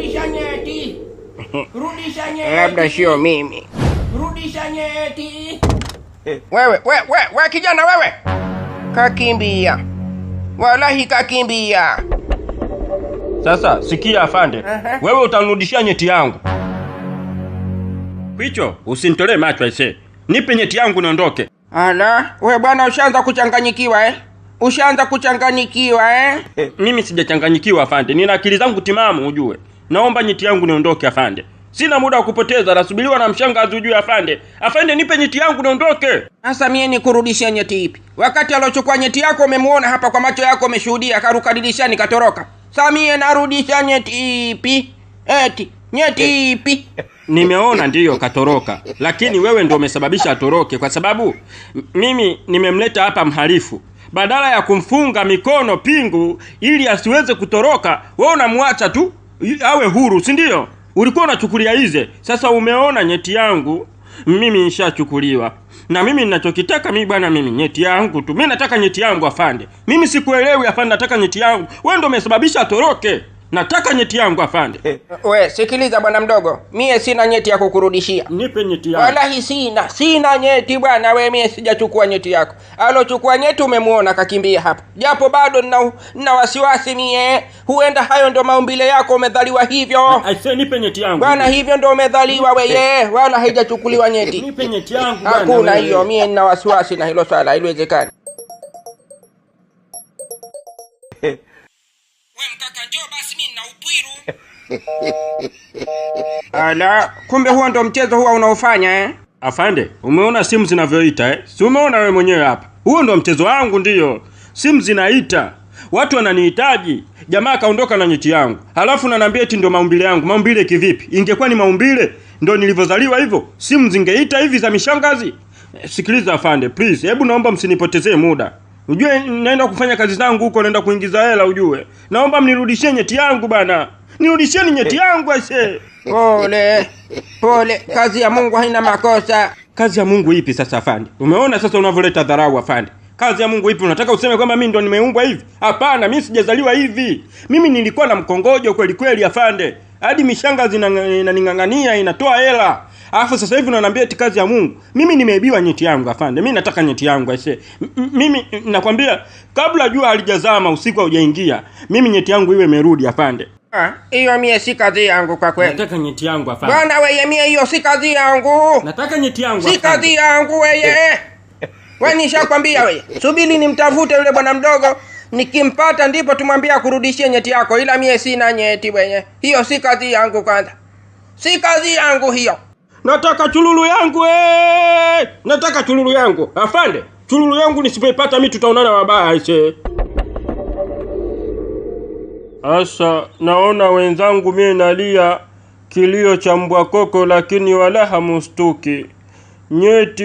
Rudisha nyeti. Rudisha nyeti. Labda sio mimi. Rudisha nyeti. Wewe, we, we, we kijana wewe. Kakimbia. Walahi kakimbia. Sasa sikia afande, wewe utanirudishia nyeti yangu. Kwicho, usinitolee macho aisee. Nipe nyeti yangu niondoke. Ala, we bwana ushaanza kuchanganyikiwa eh? Ushaanza kuchanganyikiwa eh? Mimi sijachanganyikiwa afande, nina akili zangu timamu ujue. Naomba nyeti yangu niondoke afande. Sina muda wa kupoteza, nasubiriwa na mshangazi ujue afande. Afande, nipe nyeti yangu niondoke. Sasa mie nikurudishie nyeti ipi? Wakati aliochukua nyeti yako umemuona hapa kwa macho yako, umeshuhudia, karuka dirishani katoroka. Sasa mie narudisha nyeti ipi? Eti nyeti ipi? Nimeona ndiyo katoroka, lakini wewe ndio umesababisha atoroke, kwa sababu mimi nimemleta hapa mhalifu. Badala ya kumfunga mikono pingu ili asiweze kutoroka, wewe unamwacha tu awe huru, si ndio? Ulikuwa unachukulia ize. Sasa umeona nyeti yangu mimi nishachukuliwa. Na mimi ninachokitaka mimi bwana, mimi nyeti yangu tu. Mimi nataka nyeti yangu afande. Mimi sikuelewi afande, nataka nyeti yangu. Wewe ndio umesababisha atoroke. Nataka nyeti yangu afande. We, sikiliza bwana mdogo, mie sina nyeti ya kukurudishia. Nipe nyeti yangu. Walahi sina nyeti bwana we, mie sijachukua nyeti yako. Alochukua nyeti umemuona kakimbia hapa, japo bado nina wasiwasi mie, huenda hayo ndo maumbile yako, umedhaliwa hivyo Aisee, nipe nyeti yangu. bwana, hivyo ndo umedhaliwa weye, wala haijachukuliwa nyeti. Nipe nyeti yangu bwana. Hakuna wewe. hiyo, mie nina wasiwasi na hilo swala, haiwezekani. We mkaka, njoo basi, mimi nina upwiru. Ala, kumbe huo ndo mchezo huwa unaofanya eh? Afande, umeona simu zinavyoita eh? Si umeona wewe mwenyewe hapa. Huo ndo mchezo wangu ndiyo. Simu zinaita. Watu wananihitaji. Jamaa kaondoka na nyeti yangu. Halafu unaniambia eti ndo maumbile yangu. Maumbile kivipi? Ingekuwa ni maumbile ndo nilivyozaliwa hivyo, simu zingeita hivi za mishangazi. Sikiliza afande, please. Hebu naomba msinipotezee muda. Ujue naenda kufanya kazi zangu huko, naenda kuingiza hela ujue. Naomba mnirudishie nyeti yangu bana. Nirudishieni nyeti yangu aisee. Pole pole, kazi ya Mungu haina makosa. Kazi ya Mungu ipi sasa afande? Umeona sasa unavyoleta dharau afande. Kazi ya Mungu ipi? Unataka useme kwamba mimi ndo nimeumbwa hivi? Hapana, mimi sijazaliwa hivi. Mimi nilikuwa na mkongojo kweli kweli afande. Hadi mishangazi inaning'ang'ania inatoa hela. Alafu sasa hivi unaniambia eti kazi ya Mungu. Mimi nimeibiwa nyeti yangu afande. Mimi nataka nyeti yangu aisee. Mimi nakwambia kabla jua halijazama usiku haujaingia, mimi nyeti yangu iwe imerudi afande. Hiyo mie si kazi yangu kwa kweli. Nataka nyeti yangu afande. Bwana weye, mie hiyo si kazi yangu. Nataka nyeti yangu Si kazi yangu weye. We nishakwambia weye, subiri nimtafute yule bwana mdogo, nikimpata ndipo tumwambie akurudishie nyeti yako, ila mie sina nyeti wenye. Hiyo si kazi yangu kwanza, si kazi yangu hiyo. Nataka chululu yangu eh! Nataka chululu yangu afande, chululu yangu nisipoipata mimi tutaonana wabaya aisee. Asa naona wenzangu mie nalia kilio cha mbwa koko, lakini wala hamustuki. Nyeti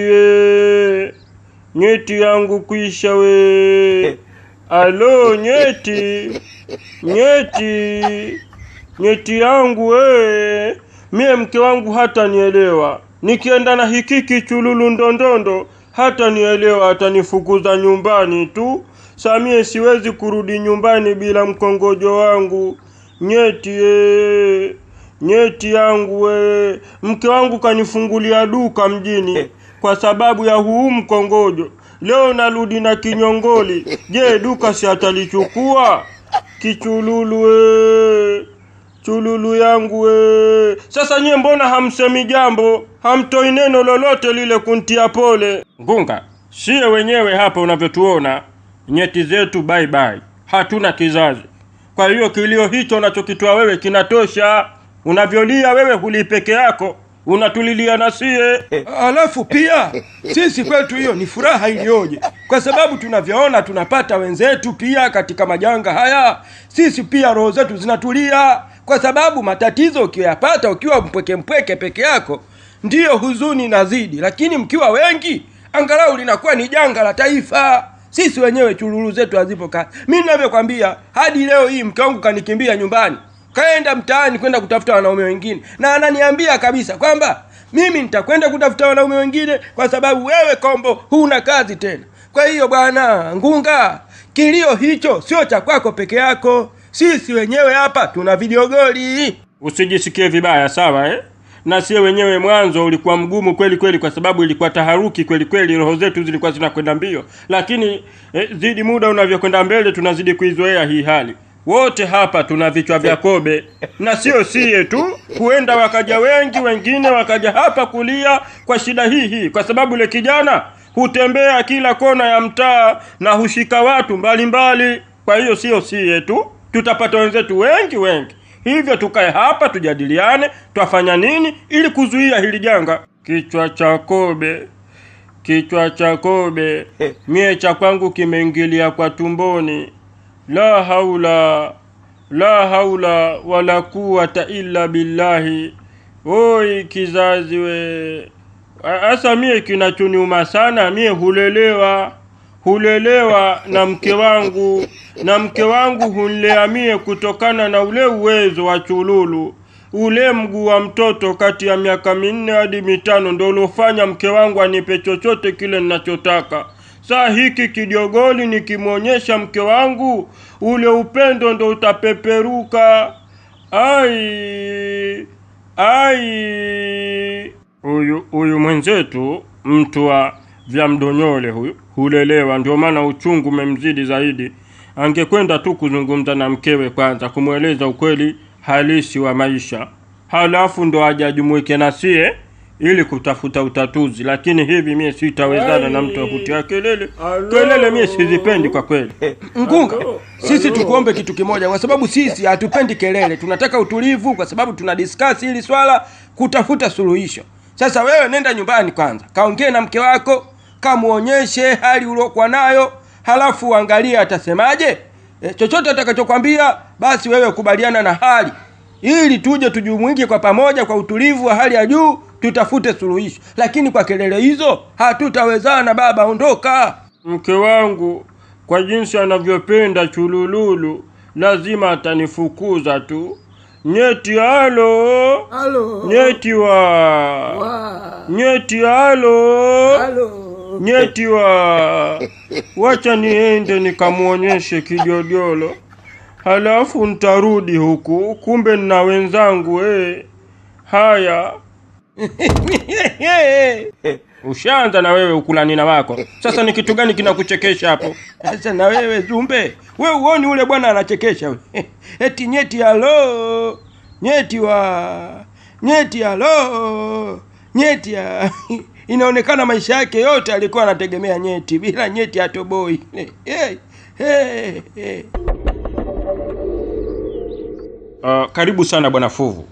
nyeti yangu kuisha we. Alo nyeti, nyeti, nyeti yangu we. Mie mke wangu hata nielewa. Nikienda na hikiki chululu ndondondo hata nielewa, atanifukuza nyumbani tu. Samie siwezi kurudi nyumbani bila mkongojo wangu. Nyeti nyeti yangu we. Mke wangu kanifungulia duka mjini kwa sababu ya huu mkongojo. Leo narudi na kinyongoli. Je, duka si atalichukua? Kichululu we. Chululu yangu we. Sasa nyie mbona hamsemi jambo? Hamtoi neno lolote lile kuntia pole. Ngunga, sie wenyewe hapa unavyotuona, nyeti zetu bye bye. Hatuna kizazi. Kwa hiyo kilio hicho unachokitoa wewe kinatosha. Unavyolia wewe huli peke yako, unatulilia na sie. Alafu pia sisi kwetu hiyo ni furaha iliyoje, kwa sababu tunavyoona tunapata wenzetu pia katika majanga haya. Sisi pia roho zetu zinatulia, kwa sababu matatizo ukiyapata ukiwa mpweke mpweke peke yako ndiyo huzuni inazidi, lakini mkiwa wengi angalau linakuwa ni janga la taifa. Sisi wenyewe chululu zetu hazipo kazi. Mimi ninavyokwambia, hadi leo hii mke wangu kanikimbia nyumbani, kaenda mtaani kwenda kutafuta wanaume wengine, na ananiambia kabisa kwamba mimi nitakwenda kutafuta wanaume wengine kwa sababu wewe Kombo huna kazi tena. Kwa hiyo bwana Ngunga, kilio hicho sio cha kwako peke yako, sisi wenyewe hapa tuna videogoli. Usijisikie vibaya, sawa eh? Na sie wenyewe mwanzo ulikuwa mgumu kweli kweli, kwa sababu ilikuwa taharuki kweli kweli, roho zetu zilikuwa zinakwenda mbio, lakini zidi muda unavyokwenda mbele tunazidi kuizoea hii hali. Wote hapa tuna vichwa vya kobe, na sio sie tu, huenda wakaja wengi wengine wakaja hapa kulia kwa shida hii hii, kwa sababu yule kijana hutembea kila kona ya mtaa na hushika watu mbalimbali. Kwa hiyo sio sie tu, tutapata wenzetu wengi wengi. Hivyo tukae hapa tujadiliane, twafanya nini ili kuzuia hili janga. Kichwa cha kobe, kichwa cha kobe, mie cha kwangu kimeingilia kwa tumboni. La haula, la haula wala quwata illa billahi. Oi kizazi we. Asa mie kinachoniuma sana, mie hulelewa na mke wangu, na mke wangu hunlea mie kutokana na ule uwezo wa chululu. Ule mguu wa mtoto kati ya miaka 4 hadi 5 ndio uliofanya mke wangu anipe chochote kile ninachotaka. Saa hiki kidiogoli nikimwonyesha mke wangu, ule upendo ndo utapeperuka. Ai, ai. Huyu mwenzetu mtu wa vya mdonyole huyu hulelewa, ndio maana uchungu umemzidi zaidi. Angekwenda tu kuzungumza na mkewe kwanza, kumweleza ukweli halisi wa maisha, halafu ndo ajajumuike na sie ili kutafuta utatuzi. Lakini hivi mie sitawezana na mtu akutia kelele kelele, mie sizipendi kwa kweli. Ngunga, sisi tukuombe kitu kimoja, kwa sababu sisi hatupendi kelele, tunataka utulivu, kwa sababu tuna discuss hili swala kutafuta suluhisho. Sasa wewe nenda nyumbani kwanza, kaongee na mke wako, kamuonyeshe hali uliokuwa nayo, halafu uangalie atasemaje. Chochote atakachokwambia basi wewe kubaliana na hali, ili tuje tujumuike kwa pamoja kwa utulivu wa hali ya juu, tutafute suluhisho. Lakini kwa kelele hizo hatutawezana. Baba, ondoka. Mke wangu kwa jinsi anavyopenda chulululu lazima atanifukuza tu. Nyeti halo, Halo. nyeti wa, nyeti halo, Halo. nyeti wa. Wacha niende nikamuonyeshe kijodolo, halafu ntarudi huku, kumbe nina wenzangu eh. Haya. Ushaanza na wewe ukulanina wako. Sasa ni kitu gani kinakuchekesha hapo? Sasa na wewe Zumbe, wewe uoni ule bwana anachekesha we? Eti nyeti halo, nyeti wa, nyeti halo, nyeti ya. Inaonekana maisha yake yote alikuwa anategemea nyeti, bila nyeti hatoboi. Hey, hey, hey. Karibu sana bwana Fuvu.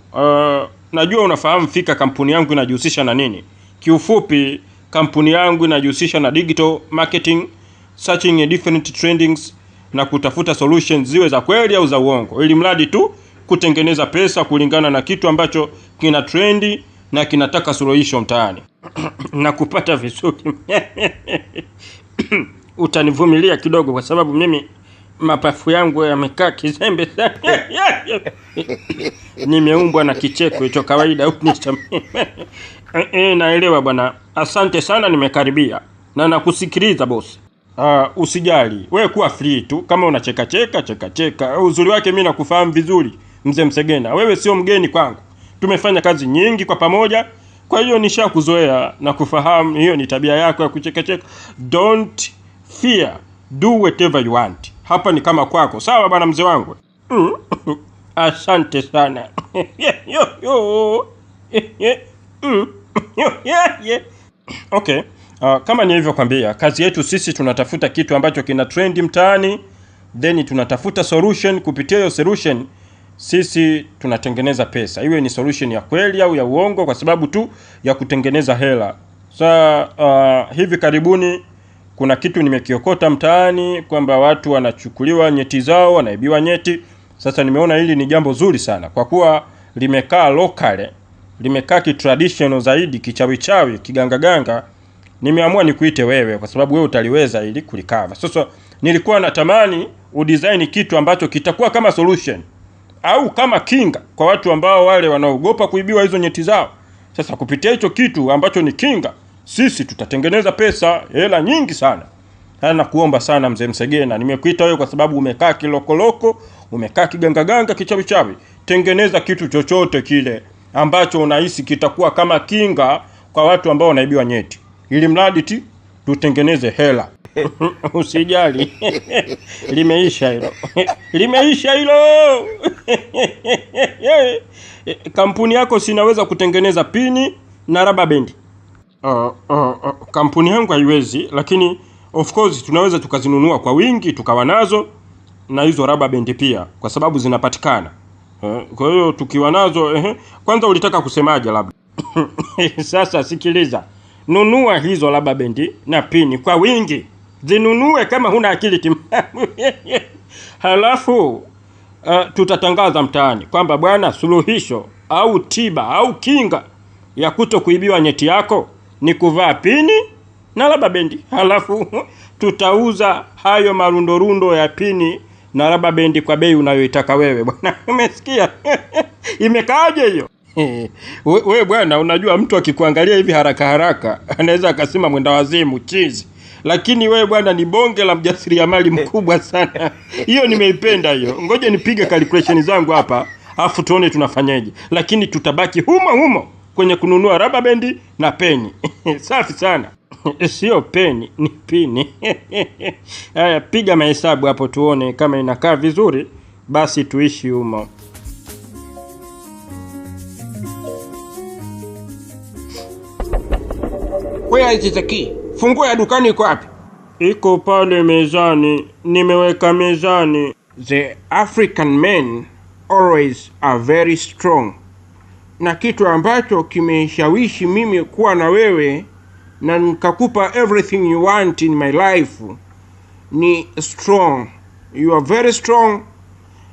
Najua unafahamu fika kampuni yangu inajihusisha na nini. Kiufupi, kampuni yangu inajihusisha na digital marketing, searching different trendings na kutafuta solutions ziwe za kweli au za uongo, ili mradi tu kutengeneza pesa kulingana na kitu ambacho kina trendi na kinataka suluhisho mtaani. Na kupata vizuri. Utanivumilia kidogo kwa sababu mimi mapafu yangu yamekaa kizembe sana. Nimeumbwa na kicheko hicho kawaida. Naelewa bwana. Asante sana, nimekaribia na nakusikiliza bosi. Usijali, wewe kuwa free tu, kama unacheka cheka cheka cheka. Uzuri wake mimi nakufahamu vizuri mzee Msegena, wewe sio mgeni kwangu, tumefanya kazi nyingi kwa pamoja, kwa hiyo nishakuzoea na kufahamu. Hiyo ni tabia yako ya kucheka cheka. Don't fear, do whatever you want. Hapa ni kama kwako, sawa bwana mzee wangu? Asante sana. Okay. Kama nilivyokuambia, kazi yetu sisi tunatafuta kitu ambacho kina trend mtaani, then tunatafuta solution. Kupitia hiyo solution sisi tunatengeneza pesa, iwe ni solution ya kweli au ya uongo, kwa sababu tu ya kutengeneza hela. Sasa hivi karibuni kuna kitu nimekiokota mtaani kwamba watu wanachukuliwa nyeti zao, wanaibiwa nyeti. Sasa nimeona hili ni jambo zuri sana kwa kuwa limekaa local, limekaa kitraditional zaidi, kichawichawi, kigangaganga. Nimeamua nikuite wewe kwa sababu wewe utaliweza ili kulikava. Sasa nilikuwa natamani udesign kitu ambacho kitakuwa kama solution au kama kinga kwa watu ambao wale wanaogopa kuibiwa hizo nyeti zao. Sasa kupitia hicho kitu ambacho ni kinga, sisi tutatengeneza pesa, hela nyingi sana. Nakuomba sana mzee Msegena, nimekuita wewe kwa sababu umekaa kilokoloko, umekaa kigangaganga, kichawichawi. Tengeneza kitu chochote kile ambacho unahisi kitakuwa kama kinga kwa watu ambao wanaibiwa nyeti, ili mradi ti tutengeneze hela. Usijali, limeisha hilo, limeisha hilo. Kampuni yako sinaweza kutengeneza pini na raba bendi. Kampuni yangu haiwezi, lakini of course tunaweza tukazinunua kwa wingi tukawa nazo, na hizo raba bendi pia, kwa sababu zinapatikana. Kwa hiyo tukiwa nazo. Kwanza ulitaka kusemaje labda? Sasa sikiliza, nunua hizo raba bendi na pini kwa wingi, zinunue kama huna akili timamu. Halafu tutatangaza mtaani kwamba bwana, suluhisho au tiba au kinga ya kuto kuibiwa nyeti yako ni kuvaa pini na raba bendi. Halafu tutauza hayo marundorundo ya pini na raba bendi kwa bei unayoitaka wewe bwana. Umesikia? Imekaaje hiyo? We bwana, unajua mtu akikuangalia hivi haraka haraka anaweza akasema mwenda wazimu, chizi. Lakini we bwana ni bonge la mjasiriamali mkubwa sana. Hiyo nimeipenda hiyo. Ngoja nipige calculation zangu hapa, afu tuone tunafanyaje. Lakini tutabaki humo humo kwenye kununua raba bendi na peni. Safi sana. Sio peni, ni pini. Haya, piga mahesabu hapo tuone kama inakaa vizuri, basi tuishi humo. Where is the key? Funguo ya dukani iko wapi? Iko pale mezani, nimeweka mezani. The African men always are very strong, na kitu ambacho kimeshawishi mimi kuwa na wewe na nikakupa everything you want in my life ni strong. You are very strong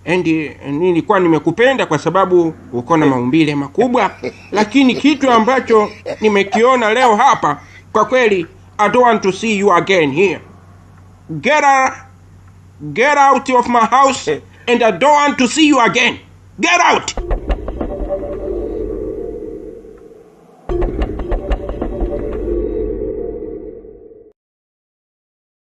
and nilikuwa nimekupenda kwa sababu uko na maumbile makubwa, lakini kitu ambacho nimekiona leo hapa kwa kweli, I don't want to see you again here. Get out of my house and I don't want to see you again. Get out.